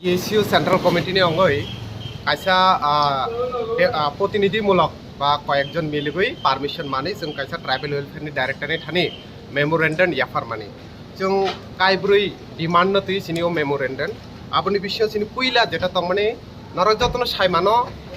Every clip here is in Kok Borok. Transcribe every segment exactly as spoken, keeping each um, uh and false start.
T S U Central Committee ni ongoi kaisa, ah, de-, ah, protinidhimulok ba koyekjon miligwi permission manwi chwng kaisa tribal welfare ni director ni thani memorandum yapharmani. Chwng kaibrwi demand no twi chini o memorandum. Aboni bisingo chini puila jeta tongmani norok jotono saimano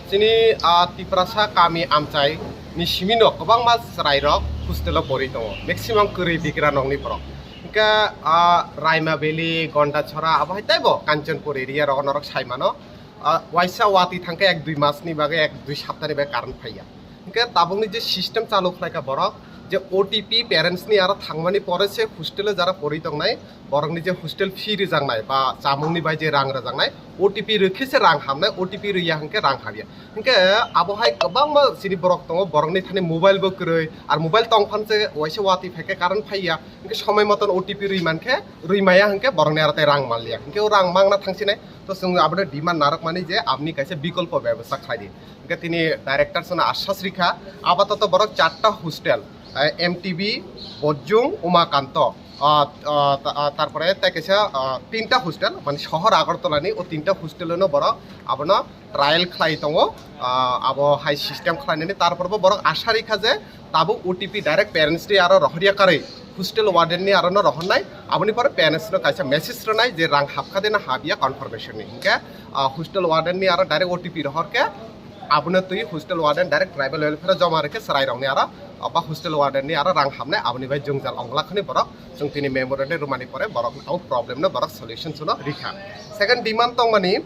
chini, ah, Tiprasa kami amchai ni simino kwbangma chwrairok hostel o pori tongo. Maximum kwrwi bigra nokni borok. Hingke, ah, Raima Valley, Gondachora, abo hai teibo Kanchanpur area rogo norok saimano. Ah, waisa watwi thangkhe ek dui masni bagwi, ek dui saptani bagwi current phaiya. Hingke tabukni je system chalu khlaikha borok, je O T P parents ni aro thangmani pore se hostel o jara pori tongnai, borokni je hostel fee rijaknai ba chamungni bai je rang rijaknai, O T P rwkhe se rang hamnai, O T P rwya hingke rang hamya. Hingke abo hai kwbangma chini borok tongo, borokni thani mobile bo kwrwi, ar mobile tong phan se waisa watwi phaikhe current phaiya. Hingke somoi moton O T P rwi mankhe, rwi maya hingke borokni aro tei rang manliya. Hingke o rang mangna thangsinai, to chwng abono demand narwkmani je aboni kaisa bikolpo bebosta khlai di. Hingke tini director sono asas rikha, apatoto borok charta hostel, eh, M T B, Bojjung, Umakanto, ah, ah, ta-, ah, tarpore tei kaisa, ah, tinta hostel, mane sohor Agartala ni o tinta hostel no borok abono trial khlai tongo, ah, abo hai system khlainani, tarpor bo borok asha rikha je tabuk O T P direct parents ni aro rohorya karwi hostel warden ni aro no rohornai, aboni pore parents no kaisa message rwnai je rang hapkha de na hapya confirmation ni, hingke, ah, hostel warden ni aro direct O T P rohorkhe abono twi hostel warden direct tribal welfare joma rikhe chwrairokni aro, ah, ba hostel warden ni aro rang hapnai, aboni bai jwngjal onglakhani borok chwng tini memorandum rwmani pore borok o problem no borok solution sono rikha. Second demand tongmani,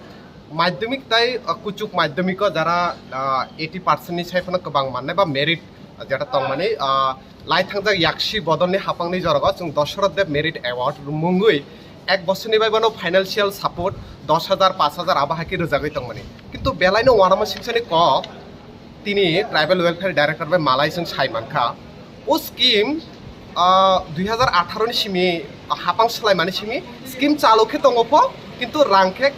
madhyamik tai, ah, kuchuk madhyamiko jara, ah, eighty percent ni sai phano kwbang mannai ba merit, ah, jeta tongmani, ah, lai thangjak yaksi bodolni hapangni jorogo chwng Dosoroth Deb Merit Award mungwi ek bosorni bai bono financial support dos hajar, paanch hajar abo hai khe rwjagwi tongmani. Kintu belaino uanama singsani kok tini tribal welfare director bai malai chwng sai mankha. O scheme, ah, dui hajar atharo ni simi, ah, hapang swlaimani simi scheme chalu khe tongo pho, kintu rang khe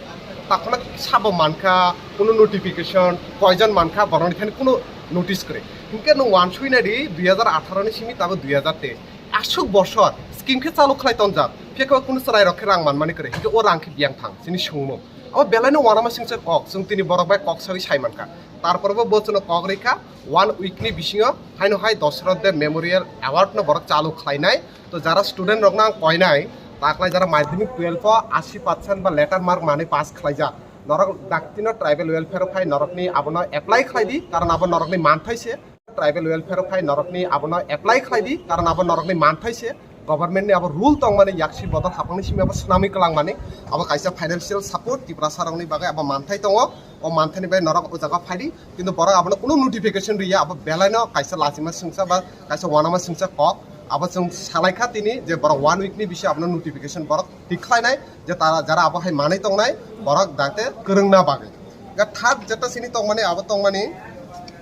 takhwna sabo mankha, kunu notification, koijon mankha, borokni thani kunu notice kwrwi. Hinkhe nwng uansuknai di, dui hajar atharo ni simi tabuk dui hajar teis. Aswk bosor scheme khe chalu khlai tonjak, phiya khe kunu chwrairok khe rang manmani kwrwi, hinkhe o rang khe biyang thang, chini songmung. Abo belaino uanama singcha kok, chwng tini borok bai kok sawi sai mankha. Tarpor bo bo chwngno kok rikha, one week ni bisingo haino hai Dosoroth Deb Memorial Award no borok chalu khlainai. To jara student rokno ang koinai, taklai jara madhyamik twelve o ashi percent ba letter mark manwi pass khlaijak, norok daktino tribal welfare o phai norokni abono apply khlai di, karon abo norokni manthai se. Tribal welfare o phai norokni abono apply khlai di, karon abo norokni manthai se. Government ni abo rule tongmani yaksi bodol hapangni simi abo swnamwi kwlangmani, abo kaisa financial support Tiprasa rokni bagwi abo manthai tongo. O manthaini bai norok o jaga phai di, kintu borok abono kunu notification riya, abo belaino kaisa lachima singcha ba kaisa uanama singcha kok. Abo chwng salaikha tini je borok one week ni bisi abono notification borok tik khlainai, je tara jara abo hai manwi tongnai borok dakte kwrwngna bagwi. Ga third jeta sini tongmani abo tongmani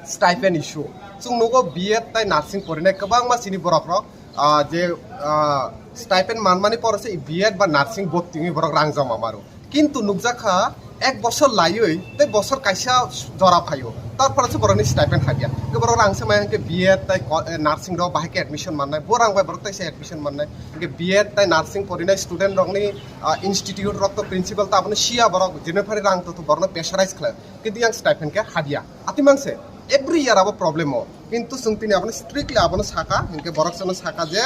stipend issue. Chwng nugo B Ed tai nursing porinai kwbangma sini borok rok, ah, je, ah, stipend manmani pore se B Ed ba nursing bottingwi borok rang joma maro. Kintu nukjakha ek bosor laiwi tei bosor kaisa jora phaio, tarpore se borokni stipend habya. Hwnkhe borok rang se maya hwnkhe B Ed tai ko-, eh, nursing rok bahai khe admission mannai, bo rang bai borok taisa admission mannai. Hwnkhe B Ed tai nursing porinai student rokni, ah, institute rok to principal to abono siya, borok jene phari rang to, to borokno pressurize khlai, kintu yang stipend khe habya. Atimang se every year abo problem o, kintu chwng tini abono strictly abono saka, hwnkhe borok chwngno saka je,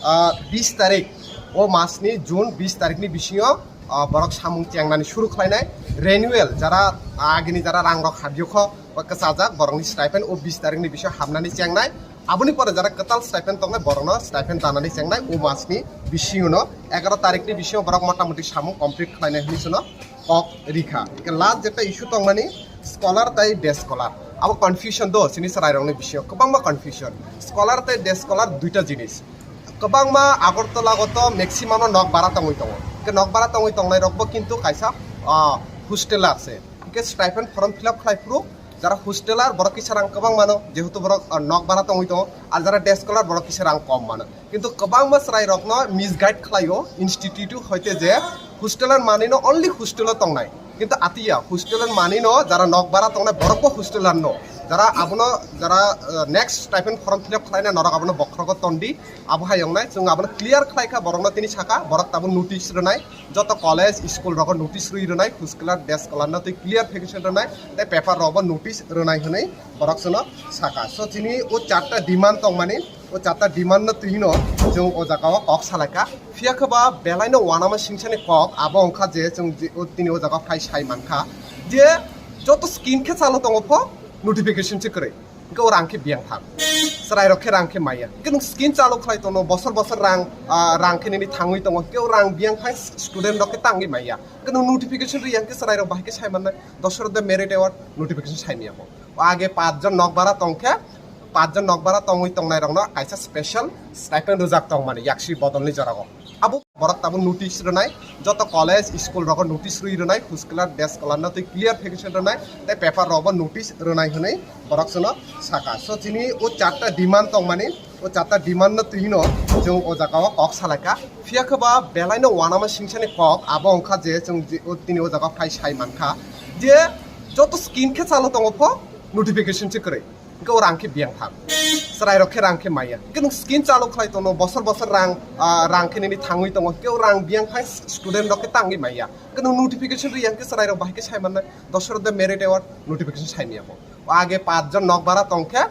ah, bis tarik, o masni June bis tarikni bisingo, ah, borok samung chengnani suru khlainai. Renewal, jara agini jara rang rok habyo kho, o kwchajak borokni stipend o bis tarikni bisingo habnani chengnai. Aboni pore jara kwtal stipend tongnai, borokno stipend danani chengnai o masni bisingono. Egaro tarikni bisingo borok motamoti samung complete khlainai hinwi chwngno kok rikha. Hingke last jeta issue tongmani scholar tai day scholar. Abo confusion do, chini chwrairokni bisingo kwbangma confusion. Scholar tai day scholar duita jinis. Kwbangma Agartala o to maximum no nok bara tongwi tongo. Hingke nok bara tongwi tongnai rokbo kintu kaisa, ah, hosteler se. Hingke stipend form fill up khlai phuru jara hosteler borok kisa rang kwbang mano, jehetu borok, ah, nok bara tongwi tongo, ar jara day scholar borok kisa rang kom mano. Kintu kwbangma chwrairokno misguide khlaio institute hoite je hosteler manwino only hostel o tongnai. Kintu atiya hosteler manwino jara nok bara tongnai borokbo hosteler no. Jara abono, jara, uh, next stipend form fill up khlaina norok abono bokhrogo tondi, abo hai wngnai. Chwng abono clear khlai kha, borokno tini saka, borok tabuk notice rwnai, joto college, school rogo notice rwi rwnai, khuskular, desk scholar no twi clarification rwnai, tei paper rogo notice rwnai hwnwi borok chwngno saka. So chini o charta demand tongmani, o charta demand no twino chwng o jaga o kok salaikha. Phiya khe ba belai no uanama singsani kok abo wngkha je chwng je o tini o jaga phai sai mankha je joto scheme khe chalo tongo pho notification se kwrwi. Hwnkhe o rang khe biyang thang. Chwrai rok khe rang khe maya. Hwnkhe nwng scheme chalo khlai tono, bosor bosor rang, ah, rang khe nini thangwi tongo. Hwnkhe o rang biyang thang student rok khe tangwi maya. Hwnkhe nwng notification rwi ya hwnkhe chwrai rok bahai khe sai mannai. Dosor de merit award notification sai maya bo. O age pach jon nokbara tong khe, pach jon nokbara tongwi tongnai rokno kaisa special stipend rwjak tongmani yaksi bodolni jorao. Abo borok tabuk notice rwnai, joto college, school rogo notice rwi rwnai, khuskular, desk scholar no twi clarification rwnai, tei paper rogo notice rwnai hwnwi borok chwngno saka. So chini o charta demand tongmani, o charta demand no twino chwng o jaga o kok salaikha. Phiya khe ba belai no uanama singsani kok abo wngkha je chwng je o tini o jaga phai sai mankha je joto scheme khe chalo tongo pho notification se kwrwi. Hwnkhe o rang khe biyang thang. Chwrai rok khe rang khe maya. Hwnkhe nwng scheme chalo khlai tono, bosor bosor rang, ah, rang khe nini thangwi tongo. Hwnkhe o rang biyang thang student rok khe tangwi maya. Hwnkhe nwng notification rwi ya hwnkhe chwrai rok bahai khe sai mannai. Dosor de merit award notification sai maya bo. O age pach jon nokbara tong khe,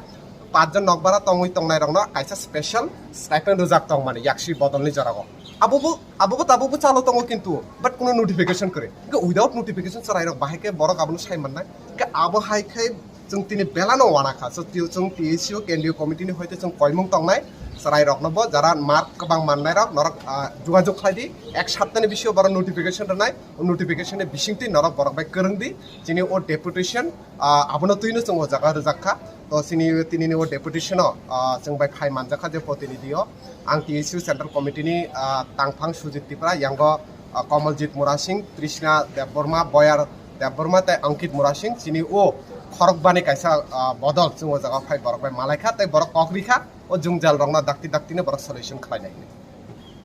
pach jon nokbara tongwi tongnai rokno kaisa special stipend rwjak tongmani yaksi bodolni jorao. Abo bo, abo bo tabuk bo chalo tongo kintu, but kuno notification kwrwi. Hwnkhe without notification chwrai rok bahai khe borok abono sai mannai. Hwnkhe abo hai khe chwng tini belano uana kha. So, twi-, chwng T S U kendriyo committee ni hoite chwng koimung tongnai. Chwrai rokno bo jara mark kwbang mannai rok norok, ah, jogajog khlai di. Ek saptani bisingo borok notification rwnai. O notification ni bisingtwi norok borok bai kwrwng di. Chini o deputation, ah, abono twino chwng o jaga rwjak kha. To chini, tini ni o deputation o, ah, chwng bai phai manjak kha je protinidhi o. Ang T S U central committee ni, ah, tangphang Sujit Tipra, yango, ah, Komoljit Murasing, Trishna Debbarma, Boyar Debbarma tei Ankit Murasing, chini o khorokbani kaisa, ah, bodol chwng o jaga phai borok bai malai kha tei borok kok ri kha, o jwngjal rokno dakti dakti no borok solution khlai nai.